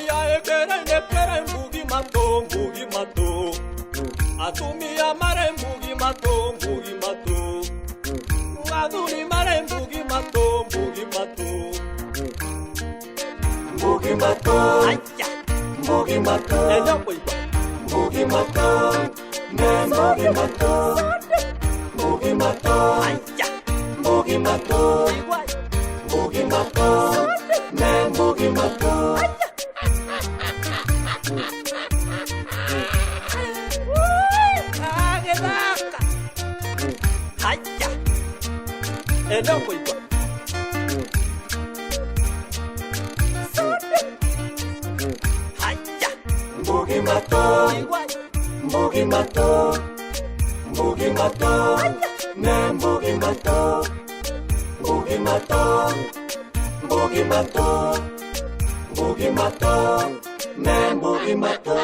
Aya ekere nekere mbugi mato mbugi mato. Atumia mare mbugi mato mbugi mato. Athuri mare mbugi mato mbugi mato. Mbugi mato. Aya. Mbugi mato. Mbugi mato. Ne mbugi mato. Mbugi mato. Aya. Mbugi mato. Mbugi mato. Ne mbugi mato. Agĩthaka. Haya. Enda kũigua. Haya. Mbugi mato. Mbugi mato. Mbugi mato. Ne mbugi mato. Mbugi mato. Mbugi mato. Mbugi mato. Ne mbugi mato.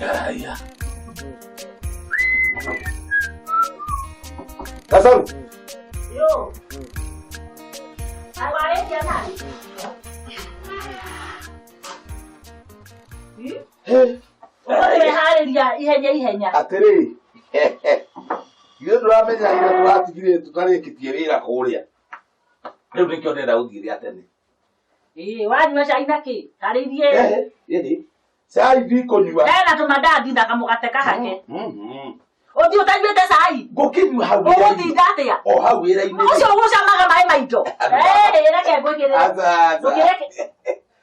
Haya. Gacaru. Yo. Arwarĩtie nani? Ũreharĩria ihenya ihenya. Atĩrĩ. Ithuĩ ndũramenya ira tũratigire tũtarĩkĩtie wĩra kũrĩa. Rĩu nĩkĩo ndĩrenda gũthiĩ rĩa tene. Ĩĩ, wanyua cai na kĩ? Harĩirie. Ĩĩ. Cai ndikũnyua. Hena tũmandathi na kamũgate kahake. Ũthiĩ ũtanyuĩte cai. Ngũkĩnyua hau wĩra-inĩ. Ũgũtinda atĩa? O hau wĩra-inĩ. Ũcio ũgũcamaga maĩ ma indo. Ĩĩ, reke ngwĩkĩre. Aca, aca. Ndũkĩreke.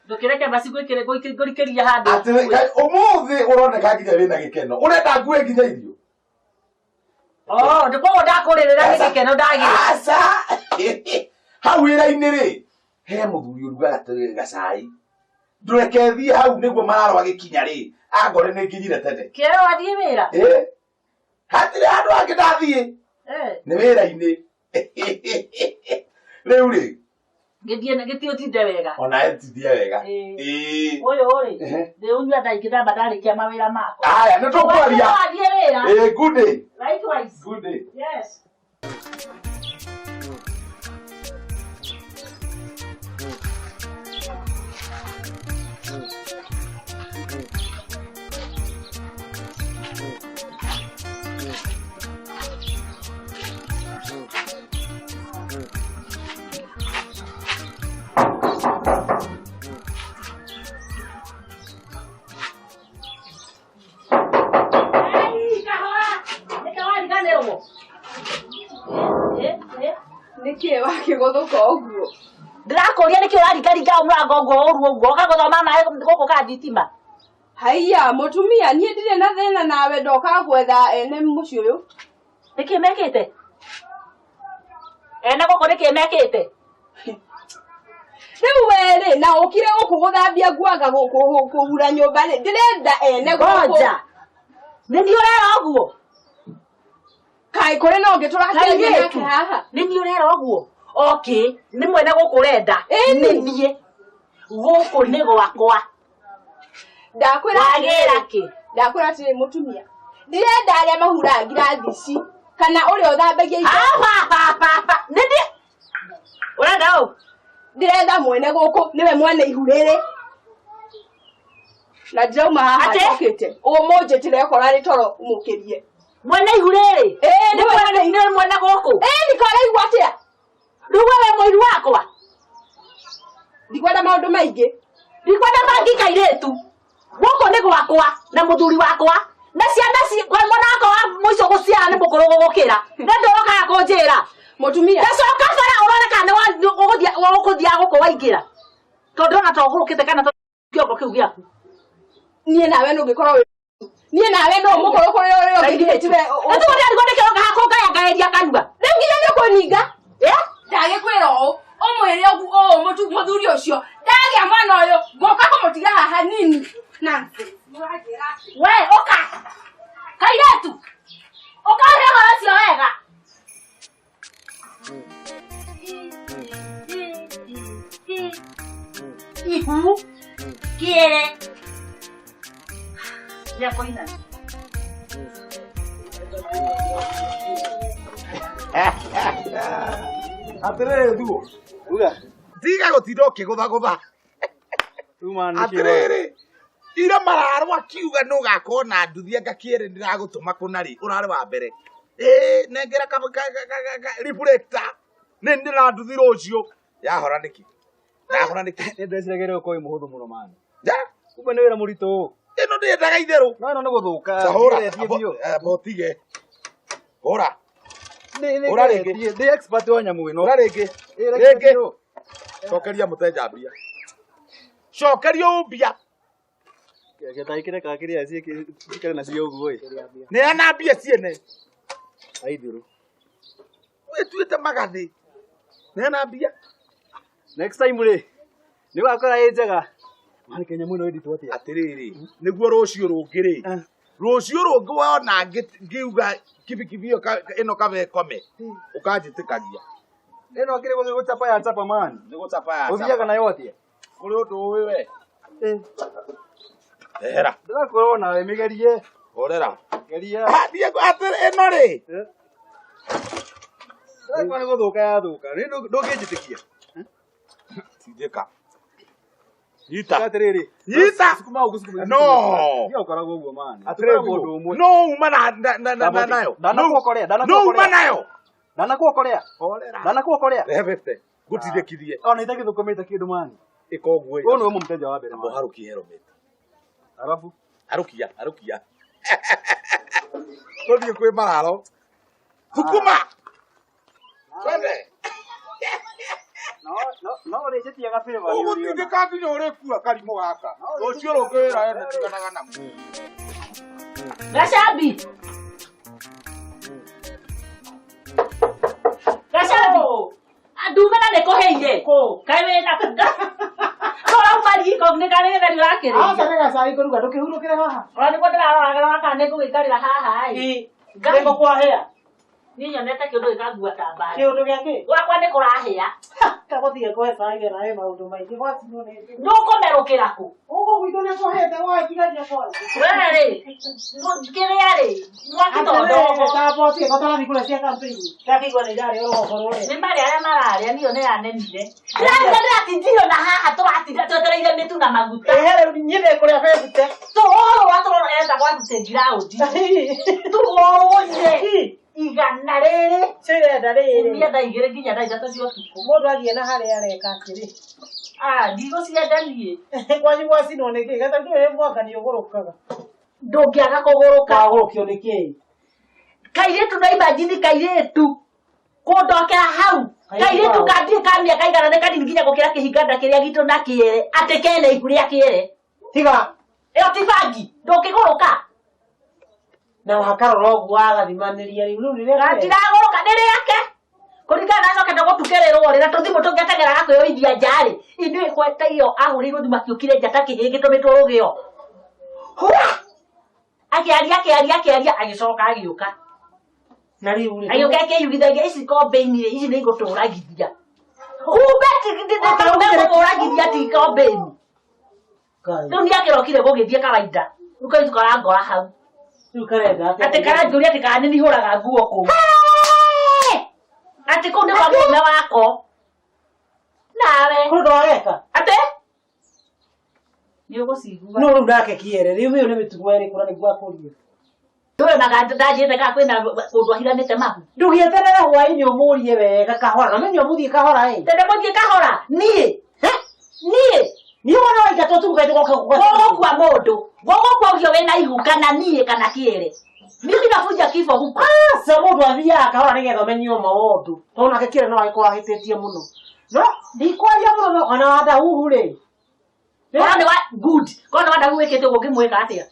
Ndũkĩreke basi ngwĩkĩre ngũrikĩrie handũ. Atĩrĩ, kaĩ ũmũthĩ ũroneka nginya wĩna gĩkeno. Ũrenda ngue nginya irio? Oh, ndĩkoguo ndakũrĩrĩra nĩ gĩkeno ndagĩa. Aca. Hau wĩra-inĩ rĩ, he mũthuri ũrugaga gacai. Ndũreke thiĩ hau nĩguo mararwa gĩkinya rĩ, angore nĩ nginyire tene. Kĩero athiĩ wĩra? Ĩ, hatirĩ handũ hangĩ ndathiĩ. Nĩ wĩra-inĩ. Rĩu rĩ, Gĩthiĩ gĩthiĩ ũtinde wega. Ona etindie wega. Ĩĩ. Ĩĩ. Ũyũ rĩ, Ehe. ndĩ ũnyua thaa ingĩ ndamba ndarĩkia mawĩra makwa. Aya, nĩ tũkwaria. Wathiĩ wĩra. Ĩĩ, good day. Likewise. Good day. Yes. Ai, kahora. Nĩkĩ wariganĩrwo? Eh, eh. Nĩkĩ wakĩgũthũka ũguo? Ndĩrakũria nĩkĩ ũraringaringa mũrango ũguo ũru ũguo ũkagũthoma maĩ gũkũ ka thitima. Haiya mũtumia, niĩ ndirĩ na thĩna nawe ndoka gwetha ene mũciĩ ũyũ. Nĩkĩ mekĩte? Ene gũkũ nĩkĩ mekĩte? Rĩu we rĩ, na ũkire gũkũ gũthambia nguo anga kũhura nyũmba rĩ, ndĩrenda ene gũkũ. Ngoja. Nĩ niĩ ũrera ũguo? Kaĩ kũrĩ na ũngĩ tũrakĩaria nake Kairĩtu. haha? Nĩ niĩ ũrera ũguo? Okay, nĩ mwene gũkũ ũrenda. Ĩni. Nĩ niĩ. Gũkũ nĩ gwakwa. Ndakwĩra Wagĩra kĩ? Ndakwĩra atĩrĩ mũtumia, ndirenda arĩa mahuraga ngirathi ici kana ũrĩa ũthambagia indo. Hapa hapa hapa. Nĩ niĩ. Ũrenda ũ? Ndĩretha mwene gũkũ, nĩwe mwene ihu rĩrĩ. Na ndĩrauma haha Atĩ? njũkĩte. Ũmũnjĩtĩre okorwo arĩ toro ũmũkĩrie. Mwene ihu rĩrĩ? Ĩĩ, Nĩ nĩwe mwene nĩ mwene gũkũ. Ĩĩ, nĩkĩo ũraigua atĩa? Rĩu we wĩ mũiru wakwa. Ndikwenda maũndũ maingĩ. Ndikwenda bangi kairĩtu. Gũkũ nĩ gwakwa na mũthuri wakwa na ciana kwa mwana wakwa wa mũico gũciara nĩ mũkũrũ gũgũkĩra. Na ndũrokaga kũnjĩra. Mũtumia. Ndacoka bara ũrore kana ũgũthiaga gũkũ waingĩra. Tondũ ndĩrona ta ũgũrũkĩte kana kĩongo kĩu gĩaku. Niĩ nawe nũngĩkorwo wĩ niĩ nawe no mũkũrũ kũrĩ ũrĩa ũngĩ nginya tiwe Ĩtũ ndĩrarigwo nĩkĩ ũroka haha kũngayangayĩria kanua. Rĩu nginya nĩ ũkũninga. Eh? Ndagĩkwĩra ũũ, ũmwĩre ũguo ũũ mũthuri ũcio, ndagĩa mwana ũyũ, ngũka kũmũtiga haha nini. Nonsense. We, ũka. Kairĩtu. Ũka ũhe ũhoro ũcio wega. Ihu. Kĩere. Gĩa kũinana. Atĩrĩrĩ thuo. Uga. Tiga gũtinda ũkĩgũthagũtha. Uma nĩ Atĩrĩrĩ. Ira mararwo akiuga nũgakorwo na nduthi anga kĩere ndĩragũtũma kũna rĩ ũrarĩ wa mbere. Ĩĩ nengera ka reflector. Nĩ ndĩra nduthi rũciũ. Yahora nĩkĩ? Yahora nĩkĩ? Nĩ ndeciragia rĩu ũkorwo wĩ mũhũthũ mũno mani. Ja, Kumbe nĩ wĩra mũritũ. ĩno ndĩendaga itherũ. No ĩno nĩ gũthũka. Ta hũra. Nĩgeretie biũ. Botige. Hũra. Nĩ Hũra rĩngĩ. nĩgeretie. Ndĩ expert wa nyamũ ĩno. Hũra rĩngĩ. Ĩ, reke Rĩngĩ. biũ. Cokeria mũteja mbia. Cokeria ũ mbia. Gĩtaikĩre kana kĩrĩa cikare nacio ũguo ĩ. Neana mbia ciene. Aithĩrũ. Wĩtuĩte magathĩ. Neana mbia. Next time rĩ, nĩ ũgakora ĩ njega. Mani Kenya mũno ĩ nditũ atĩa? Atĩrĩrĩ, nĩguo rũciũ rũngĩ rĩ. Rũciũ rũngĩ wona ngiuga kibikibi ĩyo ĩno kaba ĩkome, ũkanjĩtĩkagia. Ĩno kĩrĩ gũchapa ya chapa man. Nĩ gũchapa ya Ũthiaga chapa. nayo atĩa? Kũrĩ ũndũ ũĩ we. Ĩ, Ehera. Ndĩrakorwo nawe mĩgerie. Horera. Geria. Ah, niĩ atĩrĩ ĩno rĩ. Ndĩrakorwo nĩ gũthũka yathũka. Rĩ ndũngĩnjĩtĩkia. Tindĩka. Nyita. Atĩrĩrĩ. Nyita. Sukuma ũguo sukuma. No. Ndio ũkoragwo ũguo man. Atĩrĩrĩ Tũkoragwo ũndũ ũmwe. no uma na na na na nayo. Ndanakuokorea, No uma ndanakuokorea. nayo. Ndanakuokorea. Horera. Ndanakuokorea. Rehe fifty. Ngũtindĩkithie. Ona itagĩthũkũmĩte kĩndũ man. Ĩka ũguo. Ũyũ nĩwe mũmteja wa mbere. Amba man. ũharũkie helmet. Arabu. Harũkia, harũkia. Tũthiĩ kwĩ mararo. Thukuma. Twende. No no no ũrĩnjĩtiaga favor nĩ ũrĩona. Ũgũtindĩka nginya ũrĩkua karimũ gaka. Rũciũ rũngĩ wĩra ene tiganaga naguo. Gacambi. Gacambi. Ndumena nĩ kũhĩire. Kaĩ wĩna Ũrauma riko nĩ karĩ gĩtheri ũrakĩrĩria. Aca nĩ gacai kũruga ndũkĩhurũkĩre haha. Ona nĩguo ndĩrarora kana nĩ ngũgĩikarĩra haha ĩ. Ngai. Nĩkũ kwahĩa? Niĩ nyonete kĩũndũ gĩkangua ta mbari. Kĩũndũ gĩa kĩ? Gwakwa nĩ kũrahĩa. Kagũthiĩ kũhe cai we nawe maũndũ maingĩ gwacinwo nĩ ndĩ. Ndũkũmerũkĩra kũ? Gũkũ gwitũ nĩ kũhĩte gwatigaria kwanja. We rĩ, kĩrĩa rĩ, mwaki to ndogo. Tambotie kotarathi kũrĩa cia campaign. Ndakĩigua nĩ irarĩa rũgongo rũrĩa. Nĩ marĩa arĩa mararĩa niyo nĩ yanemire. Ndĩratinda ndĩratindirio na haha tũratinda twetereire mĩtu na maguta. Ĩhe rĩu niĩ ndĩkũrĩa bebute. Tũhũrũra tũrora etagwo atĩ ground. Tũhũrũre igana rĩrĩ. Cirenda rĩrĩ. Kumia thaa igĩrĩ nginya thaa ithatũ cia ũtukũ. Mũndũ athiĩ na harĩa areka atĩrĩ. Ah, ndigũcienda niĩ. Kwanyu gwacinwo nĩ kĩ? Gata ndũĩ mwaka nĩ ũgũrũkaga. Ndũngĩaga kũgũrũka. Wagũrũkio nĩ kĩ? Kairĩtu na imagine kairĩtu kũndokera hau kairĩtu kandiĩ ka mĩaka igana nĩ kanini nginya gũkĩra kĩhinganda kĩrĩa gitũ na kĩere atĩ kena ihu rĩa kĩere Tiga. ĩyo ti bangi ndũngĩgũrũka Na wakarora ũguo wagathimanĩria rĩu rĩu rĩrĩa. gatiragũrũka nĩ rĩake kũringana na acokete gũtukĩrĩrwo rĩ na tũthimũ tũngĩateng'eraga kwĩyoithia nja rĩ ithuĩ gweta iyo ahũrĩirwo thimũ akĩũkire nja ta kĩhĩ gĩtũmĩtwo rũgĩo hura akĩaria akĩaria akĩaria agĩcoka agĩũka Na rĩu rĩ. agĩũka akĩyugithagia ici kombe-inĩ rĩ ici nĩ igũtũragithia kumbe megũtũragithia ti kombe-inĩ Ngai. rĩu nĩ akĩrokire gũgĩthiĩ kawaida rĩu kairĩtu karangora hau Rĩu karenda atĩa? atĩ karanjũria atĩ kana nĩ hũraga nguo kũu atĩ kũu nĩ kwa mũrũme wako nawe Kũndũ ndwageka. atĩ nĩ ũgũcigua No rĩu nake kĩere rĩu ĩyo nĩ mĩtugo ĩrĩkũ na nĩguo akũrie. ndũĩ na ndanjĩte kana kwĩna kũndũ ahiranĩte mahu Ndũgĩeterere hwaĩ-inĩ ũmũrie wega kahora na menye ũmũthiĩ kahora ĩ. tende mũthiĩ kahora niĩ niĩ Niĩ wona waingatwo tu ũgaitwo goka gũgũkua mũndũ gũgũkua ũcio wĩna ihu kana niĩ kana kĩere mimi nabuja kifo huko Aca mũndũ athiaga kahora nĩgetha ũmenye ũma wa ũndũ. Tondũ nake kĩere no agĩkorwo ahĩtĩtie mũno. No ndikwaria mũno no ona wadahuhu rĩ. Korwo nĩ wa good korwo nĩ wadahu wĩkĩte ũguo ũngĩmwĩka atĩa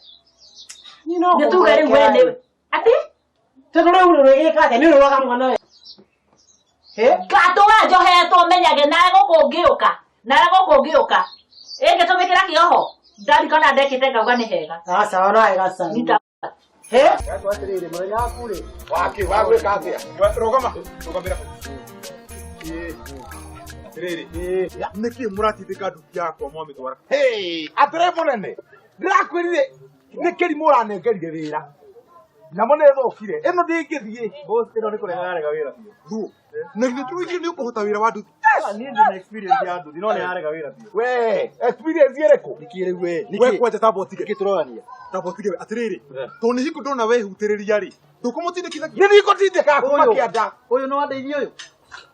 Niĩ no nĩ tuge rĩu we nĩwe atĩ Tondũ rĩu rĩ ũrĩgĩka atĩa nĩ ũrĩũraga mwana we. Hĩ? ngatũra njohetwo menyage nawe gũkũ ngĩũka nawe gũkũ ngĩũka ĩngĩtũmĩkĩra kĩoho ndarikana ndekĩte ngauga nĩ hega Aca ona wega ca. Nita Hĩ? Gakwa atĩrĩrĩ mũthenya waku rĩ. Waki, wagwĩka atĩa? Rũgama, rũgamĩra. Atĩrĩrĩ. Nĩkĩ mũratindĩka nduthi yakwa mwamĩtwara? Hey, atĩrĩ mũnene. Ndĩrakwĩrire nĩ kĩrimũ ũranengerire wĩra. Nyamũ nĩ ĩthũkire. Ĩno ndĩngĩthiĩ. Boss ĩno nĩ kũrega yarega wĩra biũ. Thuo. Na githĩ tũrũigire nĩ ũkũhota wĩra wa nduthi? Niĩ ndĩ na experience ya nduthi no nĩ yarega wĩra biũ. We, experience ĩrĩkũ? Nĩkĩ rĩu we? We kwanja tamba ũtige. Nĩkĩ tũrorania? Tamba ũtige we. Atĩrĩrĩ, tondũ nĩ hingo ndona wehutĩrĩria rĩ, ndũkũmũtindĩkithagia. Nĩ ndikũtindĩka kuma Ũyũ. kĩanda. Ũyũ no wandeithia ũyũ.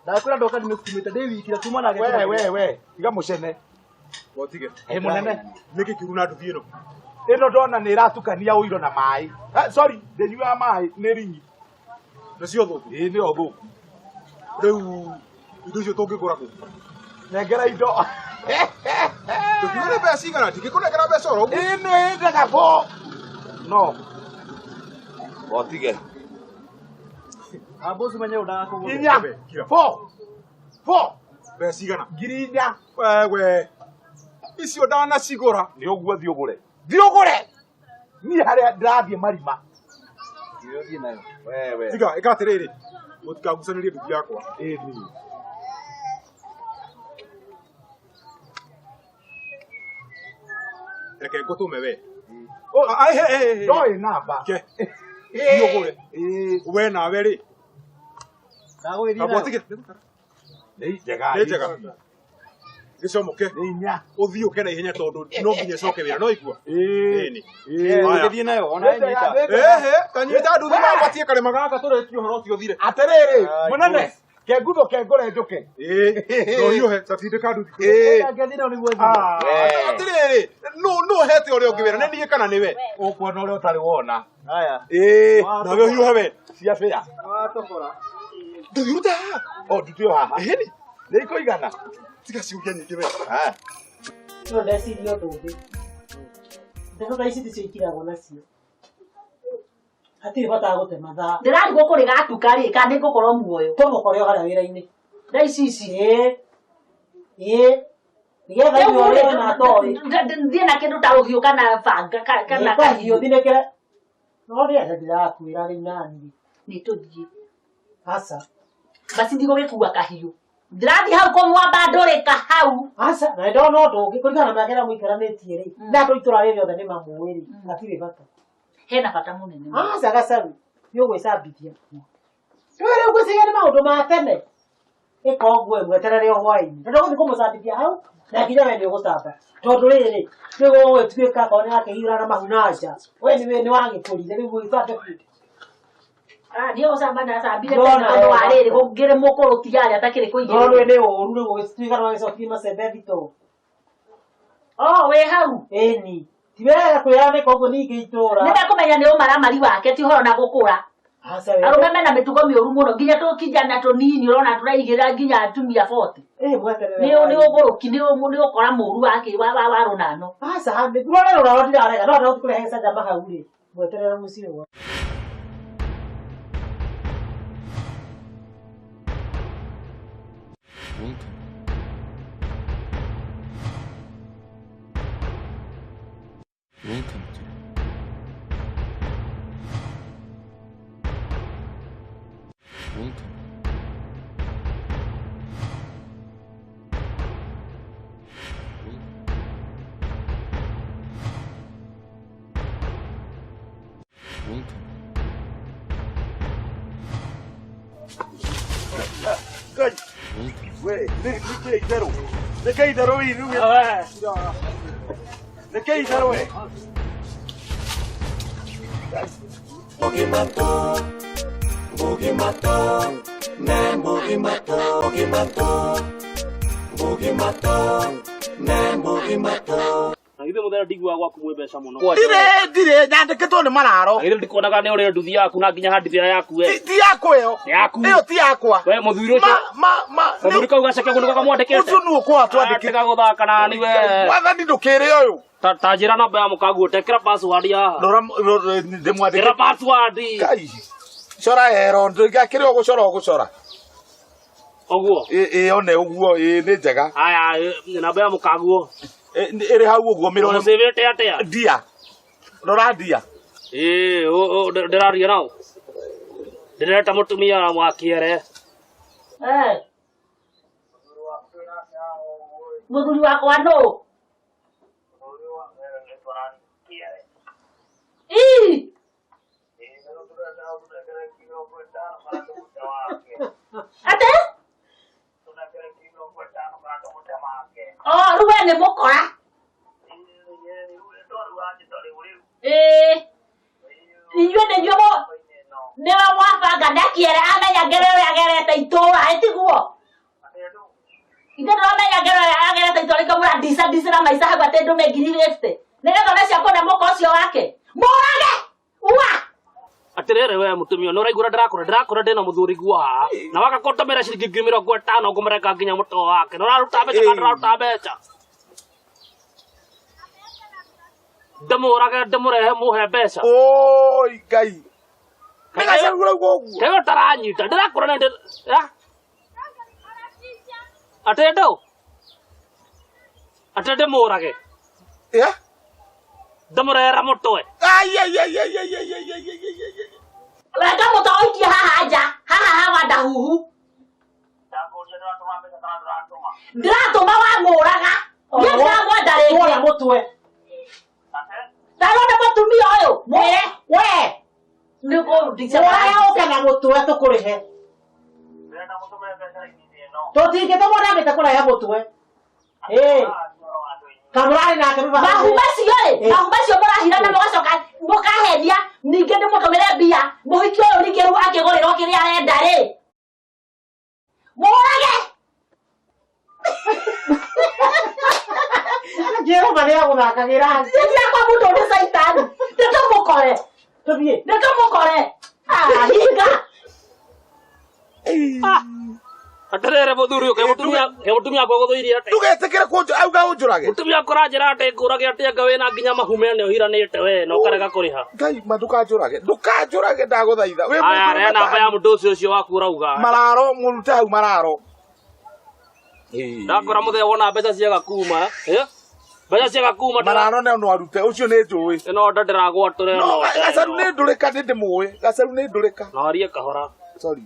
Ndakwĩra ndoka ndimĩkumĩte ndĩ wiki na kuma nake. We, we, we, tiga mũcene. Ũtige. Ĩ mũnene. Nĩkĩ kĩũru na nduthi ĩno? Ĩno ndona nĩ ĩratukania ũiro na maĩ. Sorry, ndĩnyuaga maĩ nĩ ringi. Nacio thũku. Ĩĩ nĩyo thũku. Rĩu indo icio tũngĩgũra kũ? Nengera indo. Ndũkiuga nĩ mbeca cigana? Ndingĩkũnengera mbeca oro ũguo. Ĩno ĩndaga bo. No. Otige. Ah, boss menye ũndagakũgũra. Inya. Kira. Four. Four. Mbeca cigana? 4,000. Wewe. Icio ndanacigũra. Nĩ ũguo thiĩ ũgũre. Thiĩ ũgũre. Niĩ harĩa ndĩrathiĩ marima. Ũthiĩ nayo. Wewe. Tiga, ĩka atĩrĩrĩ. Mũtikagucanĩrie nduthi yakwa. Ĩni. Reke ngũtũme we. Oh, Ai, he, he, he. Ndoĩ namba. Ke. Ĩĩ. Thiĩ ũgũre. Ĩĩ. We nawe rĩ. Ndagũgĩthiĩ Tamba nayo. ũtige. Nĩ njega. Nĩ njega. Gĩcomoke. Nĩ inya. Ũthiĩ ũke na ihenya tondũ no nginya ĩcoke wĩra no igua. Ĩĩ. Ĩni. Ĩĩ. Ũgĩthiĩ nayo ona Nĩ njega, ĩnyita. nĩ njega. Ehe, ta nyita nduthi mambatie karĩma gaka tũrĩkie ũhoro ũcio ũthire. Atĩrĩrĩ, Ai, mũnene, kengutho kengũre njũke. Ĩĩ, no hiũhe, tatindĩka nduthi. Ĩĩ. Ngĩthiĩ nayo nĩguo thiĩ. Ah, Wee. atĩrĩrĩ, nũ ũhete ũrĩa ũngĩ wĩra, nĩ niĩ kana nĩwe? Ũkuona ũrĩa ũtarĩ wona. Haya. Ĩĩ. Nawe ũhiũhe we. Cia bĩa. Watokora. Nduthi ũrute haha. O ndute o haha. Ĩhĩni, Nĩ ikũigana. tiga ciũria nyingĩ we. Ah. No ndeciria ũndũ ũngĩ. Ndeto ta ici ticio ikiragwo nacio. Hatirĩ bata wa gũte mathaa. Ndĩrarigwo kũrĩ gatuka rĩ kana nĩ ngũkorwo muoyo. Tũmũkore o harĩa wĩra-inĩ. Thaa ici ici. Ĩĩ. Ĩĩ. Nĩgetha Rĩu inyuĩ rĩ, ũrĩa ona atoĩ. thiĩ na kĩndũ ta rũhiũ kana banga kana Nĩ kahiũ thinĩkĩre. No rĩera ndĩrakwĩra rĩu nani. Nĩ tũthiĩ. Aca. Basi ndigũgĩkua kahiũ. Ndĩrathiĩ hau kũmwamba ndũrĩka hau. Aca, na ndona ũndũ ũngĩ kũringana na mĩaka ĩrĩa mũikaranĩtie rĩ. Na andũ itũra rĩrĩ othe nĩ mamũĩ rĩ. Hatirĩ bata. Hena bata mũnene. Aca gacaru, nĩ ũgwĩcambithia. Rĩu rĩu ngwĩciria nĩ maũndũ ma tene. Ĩka ũguo mweterere o hwaĩ-inĩ. Tondũ ũgũthiĩ kũmũcambithia hau na nginya we nĩ ũgũcamba. Tondũ rĩrĩ, rĩu gũgũgĩtuĩka akorwo nĩ akĩhiũra na mahu na nja. We nĩ wagĩkũrire rĩu ũgĩbambe kũ. Ah, niĩ gũcamba ndacambire Ndona tene tondũ wa wega. rĩrĩ gũngĩrĩ mũkũrũ tiarĩ atakĩrĩ No rĩu kũigĩrĩra. nĩ ũru rĩu gũgĩtuĩka nĩ wagĩcokirie macembe thitoo. Oh, wĩ hau. Ĩni. Ti wega kwĩyanĩka ũguo ningĩ itũra. Nĩ mekũmenya nĩ ũmaramari wake ti ũhoro na gũkũra. Aca we. Arũme mena mĩtugo mĩũru mũno nginya tũkijana tũnini ũrona tũraigĩrĩra nginya atumia 40. Ĩ mweterere. Nĩ nĩ ũgũrũki nĩ nĩ ũkora mũũru wake wa wa wa rũnano. Aca nĩ rũrore rũraro ndirarega no ndagũthiĩ kũrehe gĩcanjama hau rĩ. Mweterere mũciĩ gwa. Welcome. Welcome to. Welcome. Welcome. Ngai. Welcome. We, nĩ kĩ itherũ? Nĩ kĩ itherũ rĩu? Nĩ kĩ itherũ we? Na githĩ mũthenya ndiguaga gwaku mwĩ mbeca mũno. Ndirĩ, ndirĩ, nyandĩkĩtwo nĩ mararo. Na githĩ ndikuonaga nĩ ũrĩ nduthi yaku na nginya handithia yaku we. Ti yakwa ĩyo. Nĩ yaku. Ĩyo ti yakwa. We mũthuri ũcio. Ma, ma, Mũthuri kau gaceke ũguo nĩko kamwandĩkĩte. Ũcio nĩwe ũkoragwo atwandĩkĩte. Tiga gũthaka na niwe. Mwathani ndũkĩrĩ ũyũ. Ta njĩra namba ya mũkaguo tekĩra password haha. Rora, ndĩmwandĩke. Ĩra password. Kai. Cora ero, ndĩgakĩrĩ ũgũcora ũgũcora. Ũguo. Ĩ one ũguo, ĩ nĩ njega. Aya, namba ya mũkaguo. Ĩrĩ hau ũguo mĩrore. Ũmũcĩvĩte atĩa? Ndia. Rora ndia. Ĩ, ndĩraria nao. Ndĩreta mũtumia wa kĩere. Eh. Mũthuri wakwa nũ? Ii. nĩ mũkora. Ĩĩ. Inyuĩ nĩ inyuĩ nĩwe mwabanga ndakiere amenya ngero ĩrĩa agerete itũra ĩtiguo. Ithe ndũramenya ngero ĩrĩa agerete itũra rĩngĩ mũra ndicera maica hau atĩ ndũme 50,000. Nĩgetha one cia kũne mũka ũcio wake. Mũrage! Ua! Atiriri we mutumia nä ũraigua ndĩrakũra ndĩrakũra ndĩna mũthuri guo haha na waka kũndũmĩra ciringi 50,000 ngũmũrenga nginya mũtwe wake nĩ ũraruta mbeca kana ndũraruta mbeca ndĩmũrage ndĩmũrehe mũhe mbeca. Oi Ngai. Nĩ gacaru ũrauga ũguo. Kaĩ ũtaranyita ndĩrakũra na ndĩ atĩ ndũ atĩ ndĩmũrage. Yeah? Ndĩmũrehera mũtwe. Ai ai ai ai ai ai ai ai ai ai. Renga mũtwe ũikie haha nja, haha hawa ndahuhu. Ndĩratũma wamũraga. Niĩ ndĩramwenda rĩngĩ. Wona mũtwe. Ndarona mũtumia ũyũ. Mwĩre. We. Nĩkũrutithia. Woya ũke na mũtwe tũkũrĩhe. Tũtingĩtũmwo ndambĩte kũrehe mũtwe. Ĩĩ. Kamũrarĩ nake Mahu macio ĩ, mahu macio mũrahira na mũgacoka mũkahenia ningĩ ndĩmũtũmĩre mbia mũhiki ũyũ ningĩ rĩu akĩgũrĩrwo kĩrĩa arenda rĩ. Mũrage! Njĩra nĩ agũthakagĩra. Njĩra kwa mũndũ nĩ caitani. Nĩtũmũkore. Tũthiĩ. Nĩtũmũkore. Ah, hinga. Atiriri mũthuri ũyũ, kaĩ mũtumia akwa gũthũirie atĩa? Ndũgetĩkĩre kũnjũ auga ũnjũrage. Mũtumia akũranjĩra atĩ ngũrage atĩ anga wĩna nginya mahu mene ũhiranĩte we na ũkarega kũrĩha. Ngai ma ndũkanjũrage. Ndũkanjũrage ndagũthaitha. Wĩ Aya mũndũ rehe namba ya mũndũ ũcio ũcio waku ũrauga. Mararo mũrute hau mararo. Ndakora mũthee wona mbeca ciaga kuma. Mbeca ciaga kuma. Mararo no no arute ũcio nĩ njũĩ. Ĩno nda ndĩragwatũra No ĩno. gacaru nĩ ndũrĩka nĩ ndĩmũĩ. Gacaru nĩ ndũrĩka. No arie kahora. Sorry.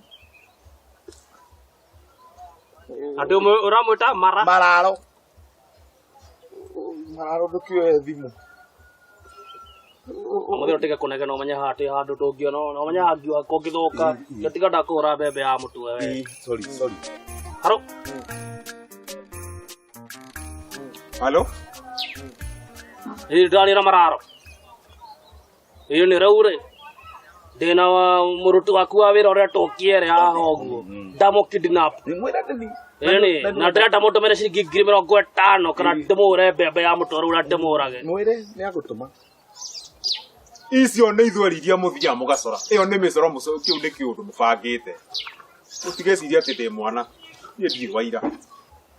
Andũ ũramwĩta mara. Mararo. Mararo ndũkĩoe thimũ. Mũthee ũtige kũnegena ũmenye haha tĩ handũ tũngĩona na ũmenye hangiuga kũngĩthũka. Tiga ndakũhũra mbembe ya mũtwe we. Sorry, sorry. Haro. Halo? Ĩĩ ndĩraria na mararo. Ĩĩ nĩ rĩu rĩ ndĩna mũruti waku wa wĩra ũrĩa tũkiere haha ũguo ndamũ kidnap. Ĩni na ndĩrenda mũndũmĩre ciringi 50,000 kana ndĩmũhũre mbembe ya mũtwe rĩu na ndĩmũrage. Mwĩre nĩ agũtũma. Icio nĩ ithweri iria mũthiaga mũgacora. Ĩyo nĩ mĩcoro kĩu nĩ kĩũndũ mũbangĩte. Mũtigecirie atĩ ndĩ mwana. Niĩ ndirĩ wa ira.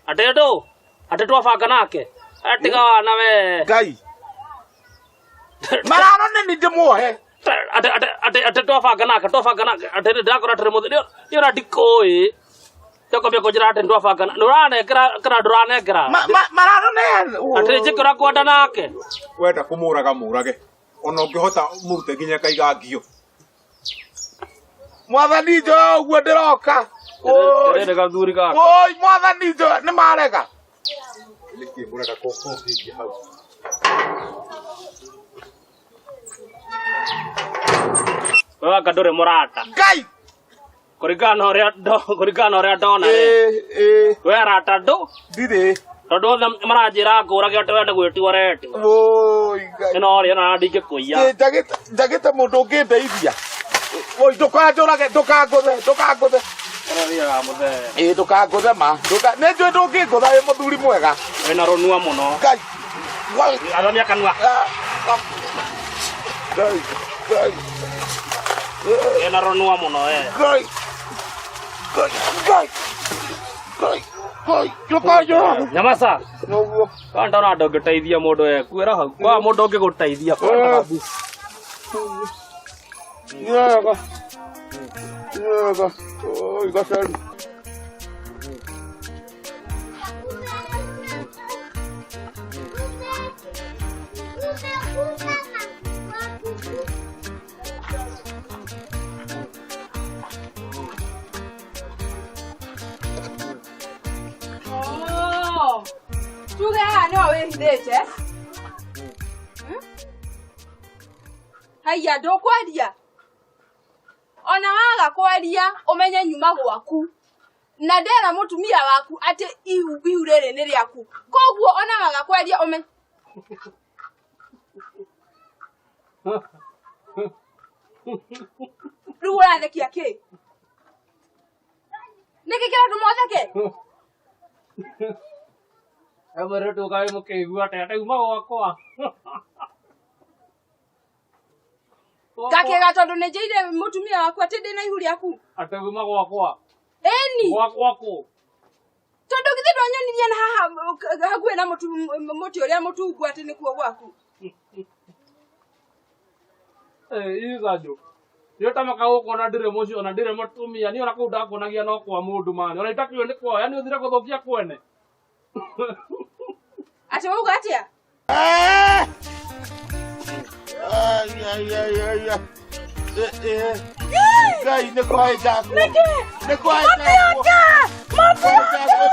Atĩ ndũ? Atĩ twabanga nake? Atiga wana we. Ngai. Mararo nĩ nĩ ndĩmuohe. Atĩ atĩ atĩ atĩ twabanga nake twabanga nake atĩ ndĩrakora atĩ mũthĩ nĩ ũra ndikũĩ. Tũkwambia kũnjĩra atĩ twabanga nĩ ũranengera kana ndũranengera. Mararo nĩ Atĩ njĩke ũrĩa ngwenda nake. Wenda kũmũraga mũrage. Ona ũngĩhota mũrute nginya kaigangio. Mwathani njoya ũguo ndĩroka. Ndĩrĩ gathuri gaka. Oi mwathani njoya nĩ marega. Nĩkĩ mũrenda kũnjia hau? We wanga ndũrĩ mũrata. Ngai. Kũringana na ũrĩa kũringana na ũrĩa ndona rĩ. We arata ndũ? Ndirĩ. Tondũ othe maranjĩra ngũrage atĩ wenda gwĩtio ũretio. Oi Ngai. Ĩno rĩ ona ndingĩkũiya. Njagĩte mũndũ ũngĩndeithia. Oi ndũkanjũrage ndũkangũthe ndũkangũthe. Ũrathiaga mũthee. Ĩĩ ndũkangũthe ma. Nĩ njũĩ ndũngĩngũtha wĩ mũthuri mwega. Wĩna rũnua mũno. Ngai. Athamia kanua. Ngai. Ngai. Wĩna rũnua mũno we. Ngai. Ngai. Ngai. Ngai. Ngai. Ndũkanjũrage. Nyamasa. Noguo. Kwa ndona ndũngĩteithia mũndũ we kuĩra hau. Kwa mũndũ ũngĩgũteithia. Yega. Yega. Oi gacaru. Oh. Tuge haha nĩho wĩhithĩte. Haiya ndũkwaria. Ona waga kwaria ũmenye nyuma gwaku. Na ndera mũtumia waku atĩ ihu ihu rĩrĩ nĩ rĩaku. Koguo ona waga kwendia ũme Rĩu ũrathekia kĩ? Nĩkĩ kĩratũma ũtheke? Emwĩre tũkaĩ mũkĩigua atĩa ndauma gwakwa. Ngakĩga tondũ nĩ njĩire mũtumia waku atĩ ndĩna ihu rĩaku. Atĩ uma gwakwa. Ĩni. Gwakwa kũ? Tondũ githĩ ndwanyonirie na haha hakuhĩ na mũtĩ ũrĩa mũtungu atĩ nĩkuo gwaku. Icanjũ. Nĩ ũtamaka gũkũ ona ndirĩ mũciĩ ona ndirĩ mũtumia niĩ ona kũu ndakuonagia no kwa mũndũ mani ona itakĩũĩ nĩ kwao yani ũthire gũthũkia kwene. Atĩ wauga atĩa? Ai, ai, ai, ai, ai. Eh, eh. Ngai nĩ kũhaica nĩ kũhaica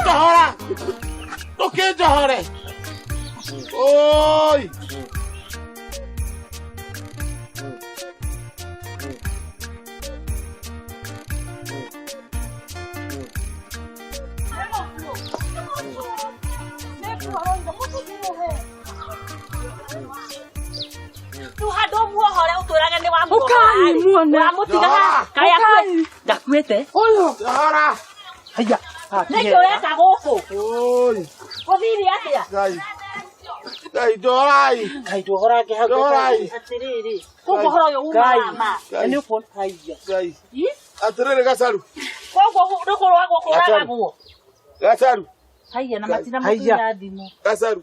njohora ndũkĩnjohore oi Rĩu handũ muohore ũtwĩrage nĩ wamuohora Ũkai muone. Ũramũtiga haha kaĩ akue ndakuĩte Ũyũ. njohora Haiya. Nĩkĩ ũreka gũkũ oi gũthire atĩa Ngai Ngai njohorai Ngai nduohorange hau. Njohorai. Atĩrĩrĩ koguo ũhoro ũyũ umaga Ngai. ma Ngai. Nĩ ũkuona haiya. Ngai atĩrĩrĩ gacaru koguo nĩ kũrũagwo kũragagwo gacaru haiya na matina Haiya. mũtunya thimũ gacaru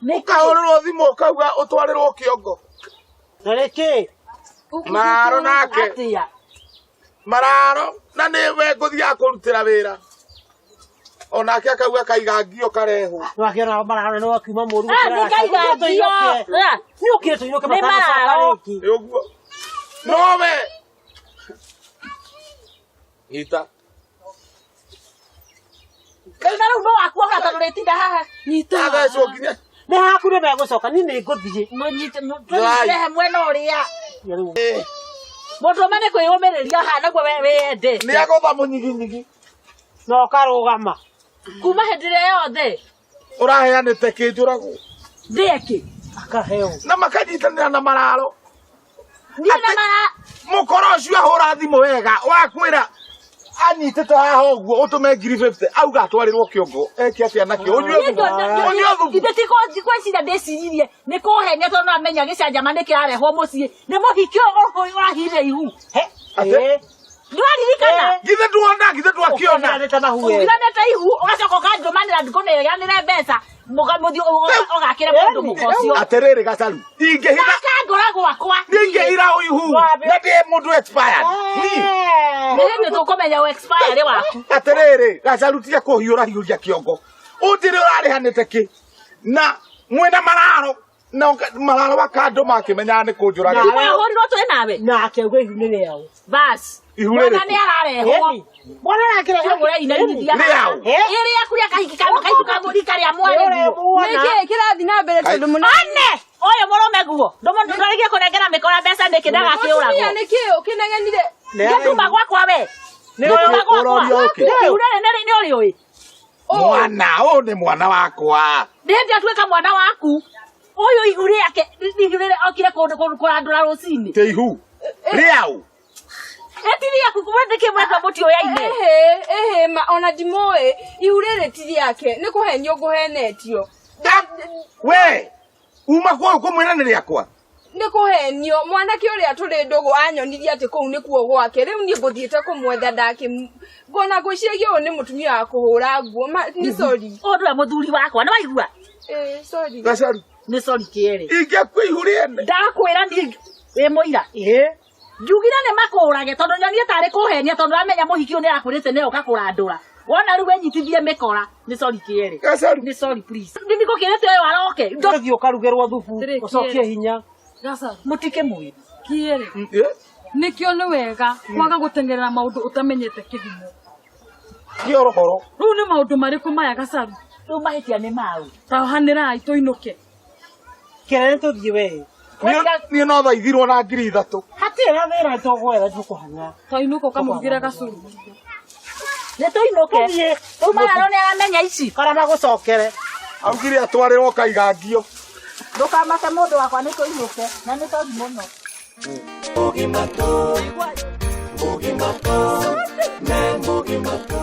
Nĩkĩ? ũkahũrĩrwo thimũ ũkauga ũtwarĩrwo kĩongo Na rĩkĩ? mararo nake atĩa mararo na nĩ we ngũthiaga kũrutĩra wĩra onake akauga kaiga ngio karehwo Nĩwakĩona mararo nĩ wakiuma mũru. Ah, nĩ kaiga ngio. Ah. Nĩ ũkire tũinũke Nĩ matanacoka mararo. rĩngĩ. nĩ ũguo nowe nyita Rĩu na rĩu no wakuohora tondũ rĩtinda haha Nyita. athecwo nginya Nĩ haku nĩ megũcoka niĩ nĩ ngũthiĩ. Tũnyitĩrehe mwena ũrĩa Rĩu. mũndũ ũme nĩ kwĩyũmĩrĩria haha naguo we wĩyende nĩ agũtha mũnyiginyigi Na ũkarũgama. kuma hĩndĩ ĩrĩa yothe ũraheanĩte kĩnjũragwo ndĩe kĩ Akaheo. na makanyitanĩra na mararo niĩ na Atĩ- mara mũkora ũcio ahũra thimũ wega wakwĩra anyitĩte haha ũguo ũtũme ngiri 50 auga atwarĩrwo kĩongo eke atĩa nakĩo ũnyue thubu ũnyue thubu ithe ti kwĩciria ndĩciririe nĩ kũhenia tondũ no amenya gĩcanjama nĩ kĩrarehwo mũciĩ nĩ mũhiki ũyũ ũrahire ihu He. Atĩ? ndĩraririkana githĩ nduona githĩ ndwakĩona Ũkĩranĩte mahu we. ũgiranĩte ihu ũgacoka ũkanjũmanĩra ngũneanĩre mbeca mũthiĩ ũgakĩre mũndũ mũka ũcio atĩrĩrĩ gacaru ingĩhitha akangora gwakwa ingĩhira ihu na ndĩ mũndũ expired niĩ nĩ hĩndĩ tũkũmenya ũ expire waku atĩrĩrĩ gacaru tiga kũhiũra hiũria kĩongo ũnjĩre ũrarĩhanĩte kĩ na mwĩna mararo na mararo akandũ makĩmenyaga nĩ kũnjũraga thimũ yahũrirwo twĩ nawe Na akĩauga ihu nĩ rĩao. bas Ihu mwana rĩrĩkũ? nĩ ararehwo Ĩni. Mwana arakĩrehe. ũrainainithia Rĩao. ĩrĩ yaku rĩa kahiki ka kaihu ka mũrika rĩa mwarĩguo Nĩkĩ kĩrathiĩ na mbere tondũ mũno one ũyũ mũrũme guo ndũmũndũrĩgie kũnengera mĩkora mbeca nĩkĩ Mũtumia ndagakĩũragwo nĩkĩ ũkĩnegenire? gĩtuma gwakwa we Nĩ gĩtuma ũyũ. gwakwa Ũroria ũkĩ? ihu rĩrĩ nĩ ũrĩũĩ mwana ũyũ nĩ mwana wakwa nĩ hĩndĩ atuĩka mwana waku ũyũ ihu rĩake ihu rĩrĩ okire kũrandũra rũcinĩ tĩ ihu rĩau ĩtiri yaku kuma nĩkĩ mweka mũtiũyaine Ĩhĩ, ĩhĩ, ma ona ndimũĩ ihu rĩrĩ ti rĩake nĩ kũhenio ngũhenetio. we uma kwa ũkũmwĩra nĩ rĩakwa Nĩ kũhenio mwanake ũrĩa tũrĩ ndũgũ anyonirie atĩ kũu nĩkuo gwake rĩu niĩ ngũthiĩte kũmwetha ndakĩ ngona ngwĩciragia ũyũ nĩ mũtumia wa kũhũra nguo ma nĩ sorry. ũyũ nĩwe mũthuri wakwa nĩ waigua Ĩĩ, sorry. gacaru nĩ sorry kĩerĩ ingĩakua ihu rĩene ndakwĩra niĩ wĩ mũira Ĩĩ. njugire nĩ makũrage tondũ nyonie tarĩ kũhenia tondũ amenya mũhiki ũyũ nĩ arakwĩrĩte nĩ oka kũrandũra wona rĩu wenyitithie mĩkora nĩ sorry kĩerĩ gacaru nĩ sorry please nĩ ngũkĩrĩte ũyũ aroke Ũthiĩ ũkarugĩrwo thubu. Atĩrĩ, Ũcokie hinya. Gacaru mũtikĩmwĩre kĩerĩ nĩkĩo nĩ wega kwaga gũteng'erera maũndũ ũtamenyete kĩhumo kĩorohoro rĩu nĩ maũndũ marĩkũ maya gacaru rĩu mahĩtia nĩ mau taohanĩrai tũinũke Kĩrĩa nĩ tũthiĩ we. Niĩ no thaithirwo na ngiri ithatũ Hatirĩ na thĩna tũgwetha tũkũhang'a. twainũka ũkamũrugĩre gacũrũ Nĩ tũinũke. Tũthiĩ. Rĩu mararo nĩ aramenya ici. Kana magũcokere. Augire atwarĩrwo kaigangio. Ndũkamake mũndũ wakwa nĩ tũinũke na nĩ togi mũno. Mugima tu, mugima tu, ne mugima tu.